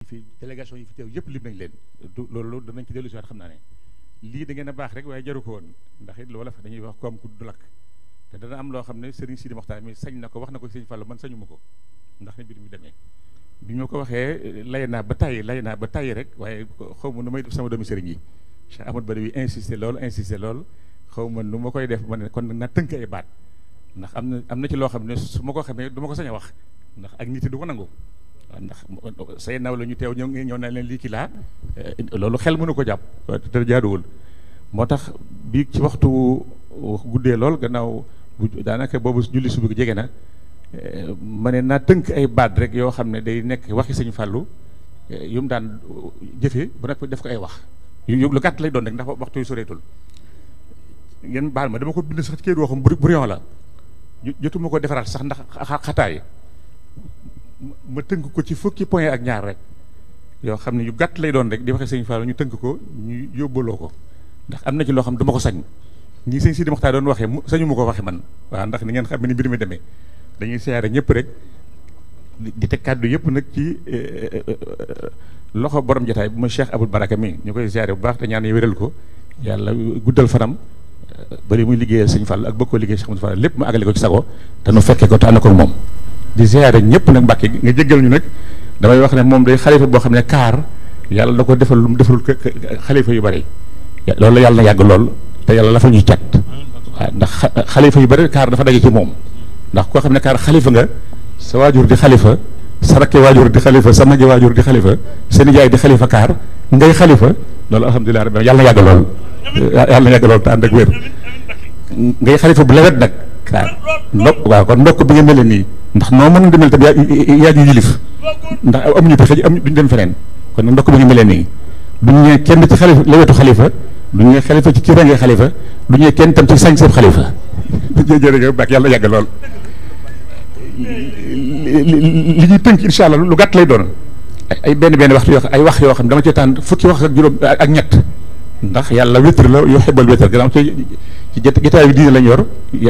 fi délégation yi fi teew yëpp lim nañ leen loolu danañ ci dellu si waat xam naa ne lii da ngeen a baax rek waaye jaru ko woon ndax it loola fa dañuy wax koom ku du lakk te dana am loo xam ne Serigne Sidi Mokhtar mi sañ na ko wax na ko Serigne Fallou man sañu ma ko ndax ne mbir mi demee bi ñu ko waxee lay naa ba tàyyi rek waaye xaw ma nu may def sama doomi Serigne yi Cheikh Ahmad Badawi insisté lool xaw ma nu ma koy def ma ne kon na tënk ay baat ndax am na ci loo xam ne su ma ko xamee du ma ko sañ a wax ndax ak nit yi du ko nangu waaw ndax say naw la ñu teew ñëw na leen lii ki laa loolu xel mënu ko jàpp te jaaduwul moo tax bii ci waxtu guddee lool gannaaw daanaka boobu julli subi jege na ma ne naa tënk ay baat rek yoo xam ne day nekk waxi sëñ Fallou yu mu daan jëfe bu nekk def ko ay wax yu lu gàtt lay doon rek ndax waxtu yu soreetul ngeen baal ma dama ko bind sax ci kër waxam brouillon la jotuma ko defaraat sax ndax xataay ma tënk ko ci fukki point ak ñaar rek yoo xam ne yu gàtt lay doon rek di waxe sëñ Fallou ñu tënk ko ñu yóbbaloo ko ndax am na ci loo xam ne dama ko sañ ñii sëñ Sidi Mokhtar doon waxee sañu ma ko waxe man waaw ndax ni ngeen xam ne ni mbir mi demee dañuy siyaare ñëpp rek di teg kàddu yëpp nag ci loxo borom jotaay bu ma Cheikh Aboul Baraka mi ñu koy siyaare bu baax te ñaan wéral ko yàlla guddal fanam bari muy liggéeyal sëñ Fall ak bëgg koo liggéey Cheikh Moussa Fall lépp mu àggale ko ci sago te nu fekkee ko te ànd ko moom di siyaare ñëpp nag Mbàkke nga jéggal ñu nag damay wax ne moom day xalifa boo xam ne kaar yàlla da ko defal lu mu defalul xalifa yu bari loolu la yàlla na yàgg lool te yàlla la fa ñuy cat waaw ndax xalifa yu bari kaar dafa daje ci moom ndax koo xam ne kaar xalifa nga sa waajur di xalifa sa rakki waajur di xalifa sa magi waajur di xalifa sa nijaay di xalifa kaar ngay xalifa loolu alhamdulilah rabbi yàlla na yàgg lool yàlla na yàgg lool te ànd ak wér ngay xalifa bu lewet nag kaar ndokk waaw kon ndokk bi nga mel nii ndax noo mën a demel tam yaa ñu yilif ndax amuñu pexe duñ dem feneen kon nag ndokk bi nga mel nii duñ ñee kenn ci xalifa lewetu xalifa duñ ñee xalifa ci renge xalifa duñ ñee kenn tam ci sañ seeb xalifa jërëjëf bak yàlla yàgg lool li ñuy tënk incha allah lu gàtt lay doon ay benn waxtu yoo xam ay wax yoo xam dama ci tànn fukki wax ak juróom ak ñett ndax yàlla wétr la yoo xebal wétr gannaaw ci jotaay bi diine lañ yor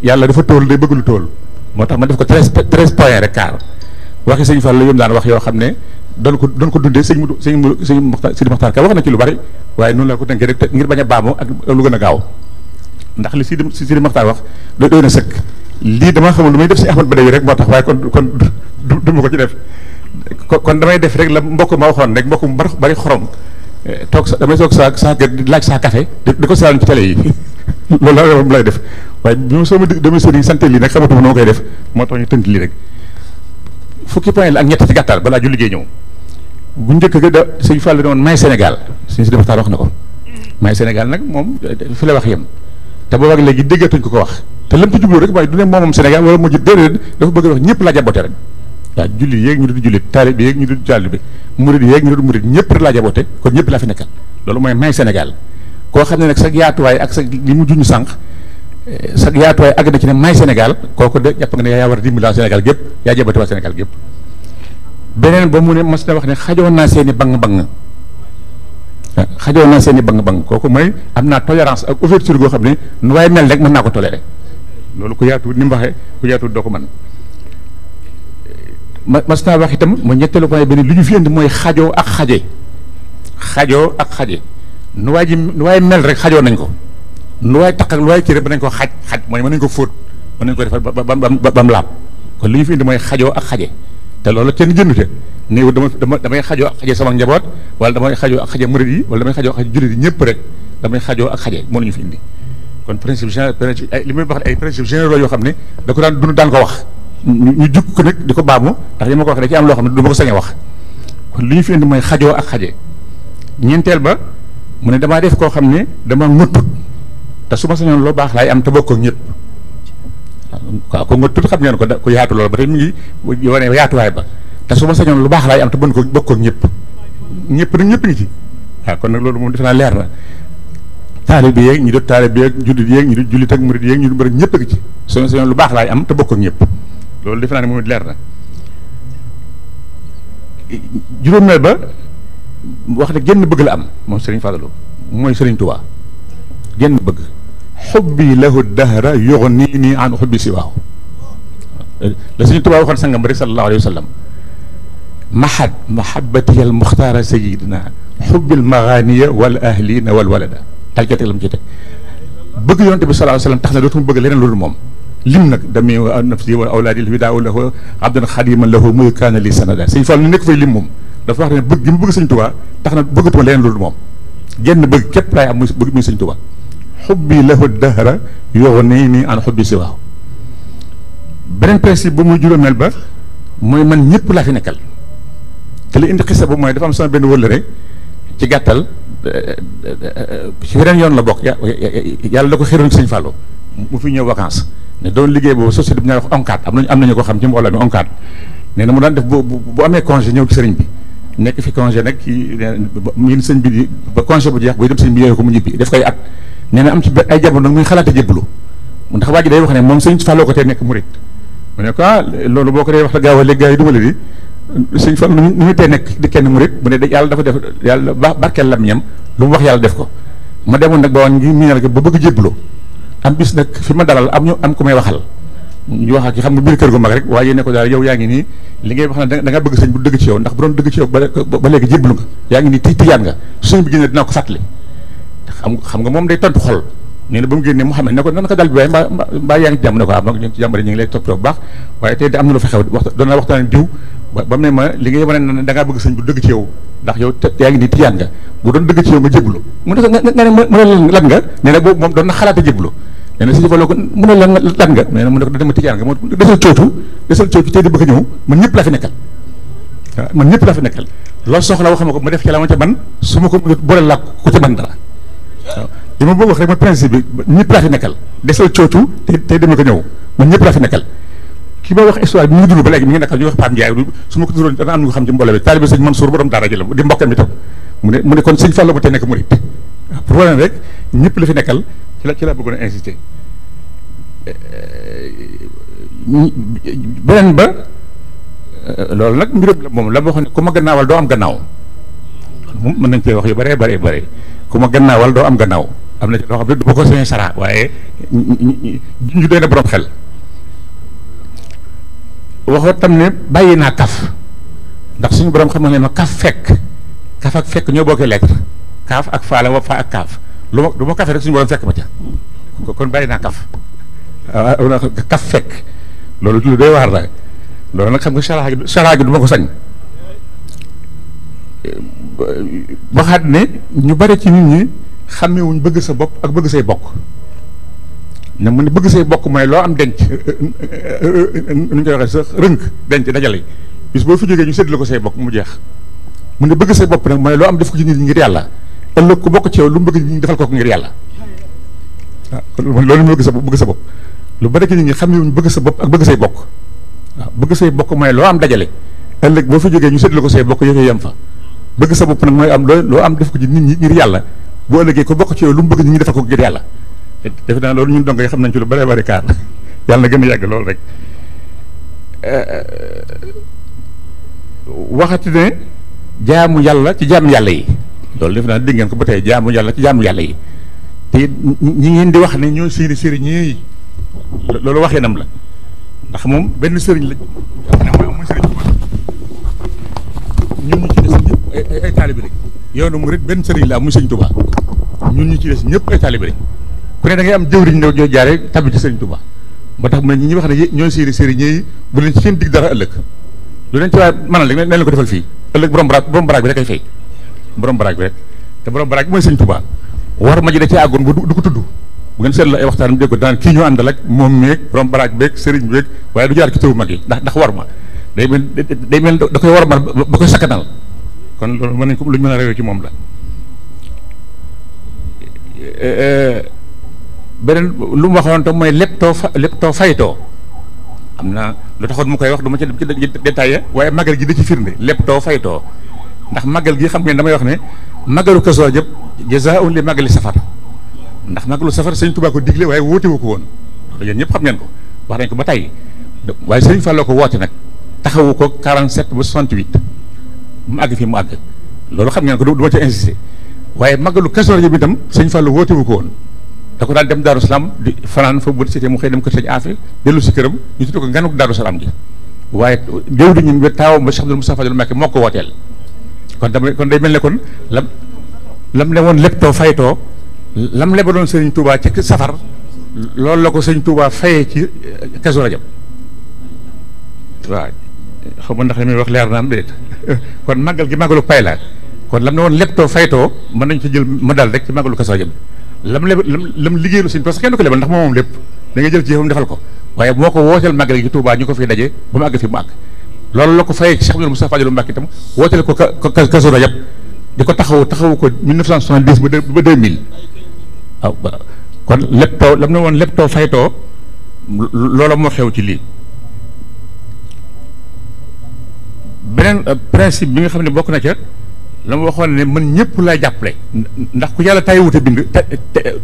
yàlla dafa tóol day bëgg lu tóol moo tax ma def ko 13 points rek kaar waxi sëñ Fall la yom daan wax yoo xam ne doon ko dundee sëñ Mokhtar Sidi Mokhtar Ka wax na ci lu bari waaye noonu la ko tënkee rek ngir bañ a baamu ak lu gën a gaaw ndax li Sidi Mokhtar wax doy na sëkk lii dama xamul lu may def si Ahmad Badawi rek moo tax waaye kon du ma ko ci def kon damay def rek la mbokk ma waxoon rek mbokk mu bari xorom damay toog saa kër di laaj saa café di ko seetaan ci télé yi loolu la moom lay def waaye bi ma soo ma demee sëriñ sant lii nag xamatuma noo koy def moo tax ñu tënk lii rek fukki point la ak ñett ci gàttal balaa ju liggéey ñëw bu njëkk ga da sëñ Fall ne woon may Sénégal sëñ si Mokhtar wax na ko may Sénégal nag moom fi la wax yem te boobu ak léegi déggatuñ ko wax te lam ci jublu rek waaye du ne moomam Sénégal wala mujj déedéet dafa bëgg a wax ñëpp laa jaboote rek waaw julli yéeg ñu dul jullit taalib bi yéeg ñu dul taalib bi murid yéeg ñu dul murid ñëpp rek laa jaboote kon ñëpp laa fi nekkal loolu mooy may Sénégal koo xam ne nag sa yaatuwaay ak sa li mu juñu sànq sa yaatuwaay àgg na ci ne may Sénégal kooku de jàpp nga ne yaa war a dimbali waa Sénégal gépp yaa jaboote waa Sénégal gépp beneen ba mu ne mas na wax ne xajoon naa seen i bang-bang xajoon naa seen i bang-bang kooku mooy am naa tolérance ak ouverture goo xam ne nu waaye mel rek mën naa ko toléré loolu ku yaatu ni mu waxee ku yaatu doo ko mën mas naa wax itam mooy ñetteelu point benn li ñu fi indi mooy xajoo ak xaje nu waay mel rek xajoo nañ ko nu waay taq ak lu waay kii ba nañ ko xaj mooy mën nañ ko fóot mën nañ ko defar ba mu laab kon li ñu fi indi mooy xajoo ak xaje te loolu kenn jëndute néew damay xajoo ak xaje sama njaboot wala damay xajoo ak xaje murid yi wala damay xajoo ak xaje jullit yi ñëpp rek damay xajoo ak xaje moo la ñu fi indi kon principe li muy wax ay principe généraux yoo xam ne da ko daan ko wax ñu jukk ko nag di ko baamu ndax li ma ko wax da ci am loo xam ne du ma ko sañ a wax kon li ñu fi indi mooy xajoo ak xaje ñeenteel ba mu ne damaa def koo xam ne dama ngëttut te su ma sañoon loo baax laay am te bokk ak ñëpp waaw ko ngëttut xam ngeen ko ku yaatu loolu ba tey mi ngi wane yaatuwaay ba te su ma sañoon lu baax laay am te bokk ak ñëpp nag ñëpp ngi ci waaw kon nag loolu moom defe naa leer na taalib bi yeeg ñu dut taalib bi yeeg jullit yeeg ñu dut jullit ak murid yeeg ñu dut murid ñëpp a ngi ci su ma sañoon lu baax laay am te bokk ak ñëpp loolu defe naa ne moom leer na juróomeel ba wax ne génn bëgg la am moom Serigne Fallou mooy Serigne Touba génn bëgg xubbi lahu dahra yughni an xubbi siwaahu la Serigne Touba waxoon sangam ba rek sallallahu alayhi wa sallam mahad mahabbati al muxtaara sayidina xubbil maganiya wal ahlina wal walada tal ca teg la mu ci teg bëgg yonte bi sallallahu alayhi wasallam tax na dootuma bëgg leneen loolu moom lim nag dami wa nafsi wa awlaadi fidaa lahu abdan xadiman lahu muy kaana li sanada sëñ Fall nu nekk fay lim moom dafa wax ne bëgg gi mu bëgg sëñ Tuubaa tax na bëggatuma leneen loolu moom genn bëgg képp laay am muy bëgg muy sëñ Tuubaa xubbi lahu dahra yughni an xubbi siwaahu beneen principe ba muy juróomeel ba mooy man ñëpp laa fi nekkal te li indi xisa ba mooy dafa am sama benn wëllëre ci gàttal ci weneen yoon la bokk yàlla da ko xéroon sëñ Fallou mu fi ñëw vacances ne doon liggéey boobu société bi ñu wax ONCAD am nañu ko xam ci mbooloo mi ONCAD nee na mu daan def bu amee congé ñëw ci sëriñ bi nekk fi congé nag ci yéen sëñ bi ba congé bu jeex buy dem sëñ bi yooyu ko mu ñibbi def koy at nee na am ci ay jamono nag muy xalaate jébbalu ndax waa ji day wax ne moom sëñ Fallou ko tey nekk murit mu ne ko loolu boo ko dee wax la gaaw a léegi gars yi dubale di sëñ Fall nu ñu tee nekk di kenn murit mu ne yàlla dafa def yàlla barkeel lam ñam lu mu wax yàlla def ko ma demoon nag ba woon ngi miinal ko ba bëgg jébbaloo am bis nag fi ma dalal am ku may waxal ñu wax ak xam nga biir kër gu mag rek waaye ne ko daal yow yaa ngi nii li ngay wax na da nga bëgg sëñ bu dëgg ci yow ndax bu doon dëgg ci yow ba léegi jébbalu nga yaa ngi nii tiyaan nga suñ bi génne dinaa ko fàttali xam nga moom day tontu xol nee na ba mu génnee Mouhamed ne ko nan ko dal bi waaye mbaa yaa ngi ci jàmm ne ko ñu ngi ci jàmm rek ñu ngi lay toppatoo bu baax waaye tey de am na lu fa xew doon naa waxtaan diw ba mu ne ma li ngay wane ne da ngaa bëgg sëñ bu dëgg ci yow ndax yow yaa ngi nii tiyaan nga bu doon dëgg ci yow nga jébbalu mu ne ko nga ne mu ne lan nga nee na boobu moom doon na xalaata jébbalu nee na si jëfaloo ko mu ne lan nga nee na mu ne ko dama tiyaan nga moo desal cootu tey di bëgg a ñëw man ñëpp laa fi nekkal waaw man ñëpp laa fi nekkal loolu soxla wax ma ko ma def ci la ma ca man su ma ko boole laa ko ca man dara waaw li ma bëgg wax rek ma principe bi ñëpp laa fi nekkal desal cootu tey demee ko ñëw man ñëpp laa fi nekkal ki ma wax histoire bi mu ngi dund ba léegi mi ngi nekkal ñu wax Pape Ndiaye su ma ko turoon dana am ñu ko xam ci mbooloo bi taalibe sëñ Mansour borom daara jëlam di mbokkam itam mu ne kon sëñ Fallou ba tey nekk murit waaw pour wane rek ñëpp la fi nekkal ci la bëggoon a insister beneen ba loolu nag mbiram la moom la ma waxoon ne ku ma gannaawal doo am gannaaw moom mën nañ cee wax yu bëree ku ma gannaawal doo am gannaaw am na ci loo xam ne du ma ko sañee sara waaye ñu doy na borom xel waxoo tam ne bàyyi naa kaf ndax suñu borom xam na ne ma kaf ak fekk ñoo bokkee lettre kaaf ak faala wa fa ak kaaf lu ma kafe rek suñu borom fekk ma ca kon bàyyi naa kaf kaf fekk loolu lu doy waar la loolu nag xam nga sara gi du ma ko sañ waxaat ne ñu bari ci nit ñi xàmmewuñ bëgg sa bopp ak bëgg say bokk na mu ne bëgg say bokk mooy loo am denc nu ñu koy waxee sa rënk denc dajale bis boo fi jógee ñu séddale ko say bokk mu jeex mu ne bëgg say bopp nag mooy loo am def ko ci nit ñi ngir yàlla ëllëg ku bokk ci yow lu mu bëgg ñu defal ko ngir yàlla waaw kon loolu mu bëgg sa bopp lu bari ci nit ñi xàmmewuñ bëgg sa bopp ak bëgg say bokk waaw bëgg say bokk mooy loo am dajale ëllëg boo fi jógee ñu séddale ko say bokk yëfee yem fa bëgg sa bopp nag mooy am loo am def ko ci nit ñi ngir yàlla boo ëllëgee ko bokk ci yow lu mu bëgg ñi defal ko ngir yàlla defe naa loolu ñun dong xam nañ ci lu bari kaar yàlla na gën a yàgg loolu rek waxati ne jaamu yàlla ci jaamu yàlla yi loolu defe naa dégg ngeen ko ba tey jaamu yàlla ci jaamu yàlla yi te ñi ngeen di wax ne ñoo seeni sëriñ yi loolu waxee nam la ndax moom benn sëriñ la mooy sëriñ ñun ñu ci des ñëpp ay taalibe lañ yoonu murid benn sëriñ la muy sëriñ Tuubaa ñun ñu ci des ñëpp ay taalibe lañ ku ne da ngay am jëwriñ ñoo jaaree tabbi ci sëriñ Tuubaa ba tax mu ne ñi wax ne ñooy seeni sëriñ yi bu leen ci seen digg dara ëllëg lu leen ci waaye manal rek leen ko defal fii ëllëg borom baraag bi rek ay fay borom baraag bi rek te borom baraag bi mooy sëriñ Tuubaa war ma ji da ci àggoon ba du ko tudd bu ngeen seetlu ay waxtaan dégg ko daan kii ñoo àndal ak moom meeg borom baraag beeg sëriñ beeg waaye du jaar ci tëwu mag yi ndax war ma day mel da koy war ma ba koy sakkanal kon loolu mën nañ ko lu ñu mën a réew ci moom la beneen lu mu waxoon tam mooy lépp too faytoo am na lu taxoon mu koy wax du ma ci détaillé waaye magal gi da ci firnde lépp too faytoo ndax magal gi xam ngeen damay wax ne magalu Kazu Rajab jazaa'un li magali safar ndax magalu safar sëñ Tuubaa ko digle waaye woote wu ko woon yéen ñëpp xam ngeen ko wax nañ ko ba tey waaye sëñ Fallou ko woote nag taxawu ko 47 ba 68 mu àgg fii mu àgg loolu xam ngeen ko du ma ci insisté waaye magalu Kazu Rajab itam sëñ Fallou woote wu ko woon da ko daan dem Daaru Salaam di fanaan fa bu cité mu xëy dem kër sëñ Afe dellu si këram ñu tuddee ko nganuk Daaru Salaam gi waaye jëwriñ ñi ba taawam ba Cheikh Abdoul Moustapha Fadilou Mbacké moo ko wooteel kon day mel ne kon lam ne woon leptoo faytoo lam leba doon sëriñ Touba ci safar loolu la ko sëriñ Touba fayee ci Kazu Rajab waaw xam nga ndax li muy wax leer na am déet kon màggal gi màggalu pay la kon lam ne woon leptoo faytoo mën nañu ci jël ma dal rek ci màggalu Kazu Rajab lam liggéeylu sëriñ parce que kenn du ko lebal ndax moom lépp da ngay jël ci yëfam defal ko waaye moo ko wooteel màggal gi ci Touba ñu ko fiy daje ba mu àgg fi mu àgg loolu la ko fayee ci Cheikh Abdoul Moustapha Fadilou Mbacké itam wooteel ko Kazu Rajab di ko taxawu ko 1970 ba 2000 waaw kon leptoo lam ne woon leptoo faytoo loola moo xew ci lii beneen principe bi nga xam ne bokk na ca la ma waxoon ne man ñëpp lay jàppale ndax ku yàlla tàyyi wute bind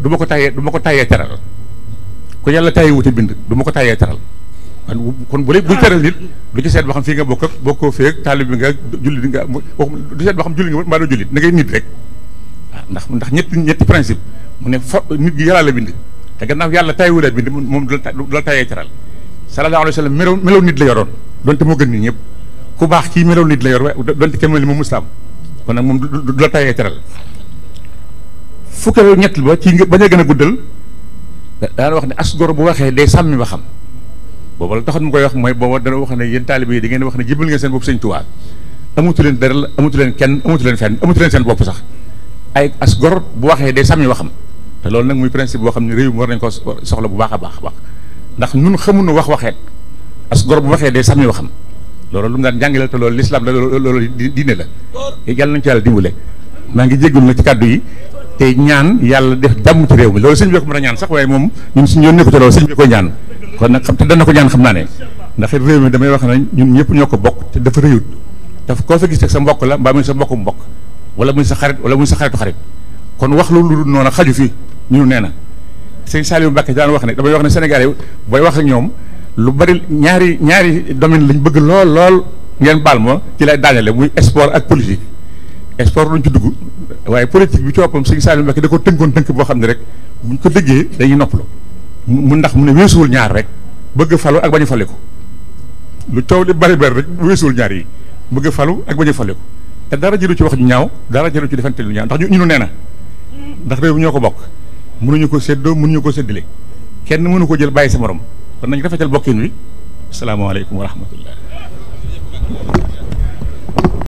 du ma ko tàyyee teral ku yàlla tàyyi wute bind du ma ko tàyyee teral kon bu teral nit du ci seet boo xam fii nga bokk ak bokkoo feeg taalib bi nga jullit nga du seet boo xam julli nga mbaa doo jullit na ngay nit rek waaw ndax ñetti principe mu ne nit gi yàlla la bind te gannaaw yàlla tàyyiwulee bind moom du la tàyyee teral sallallahu alayhi wa sallam melow nit la yoroon donte moo gën nit ñëpp ku baax kii melow nit la yor waaye donte kenn mel ni moom muslaam kon nag moom du la tàyyee teral fukkeelu ñett ba ci bañ a gën a guddal daan wax ne as gor bu waxee day sàmmi ba xam booba la taxoon mu koy wax mooy booba dana wax ne yéen taalibe yi da ngeen wax ne jébal ngeen seen bopp sëñ Tuubaa amutu leen dara amutu leen kenn amutu leen fenn amutu leen seen bopp sax ay as gor bu waxee day sàmmi waxam te loolu nag muy principe boo xam ne réew mi war nañ ko soxla bu baax a baax ndax ñun xamuñu waxeet as gor bu waxee day sàmmi waxam loolu lu mu daan jàngale te loolu lislaam la loolu diine la yàlla nañu ci yàlla dimbale maa ngi jéggul na ci kàddu yi te ñaan yàlla def jàmm ci réew mi loolu sëñ bi ko mën a ñaan sax waaye moom ñun suñu yoon nekku ci loolu sëñ bi koy ñaan kon nag xam te dana ko ñaan xam naa ne ndax réew mi damay wax ne ñun ñëpp ñoo ko bokk te dafa rëyut daf koo fa gis teg sa mbokk la mbaa muy sa mbokku mbokk wala muy sa xarit wala muy sa xaritu xarit kon wax loolu noonu xaju fi ñunu nee na sëñ Saliou Mbacké daan wax ne damay wax ne Sénégal yi booy wax ak ñoom lu bari ñaari domaine lañ bëgg lool ngeen baal ma ci lay daanale muy sport ak politique sport duñ ci dugg waaye politique bi ci woppam sëñ Saliou Mbacké da ko tënkoon tënk boo xam ne rek buñ ko déggee dañuy noppalu mu ndax mu ne weesuwul ñaar rek bëgg falu ak bañ a fale ko lu coow li bari rek weesuwul ñaar yi bëgg falu ak bañ a fale ko te dara jëlu ci wax ju ñaaw dara jëlu ci defante lu ñaaw ndax ñu nee na ndax réew mi ñoo ko bokk mënuñu ko séddoo mënuñu ko séddale kenn mënu ko jël bàyyi sa morom kon nañ rafetal bokkin wi asalaamaaleykum wa rahmatullah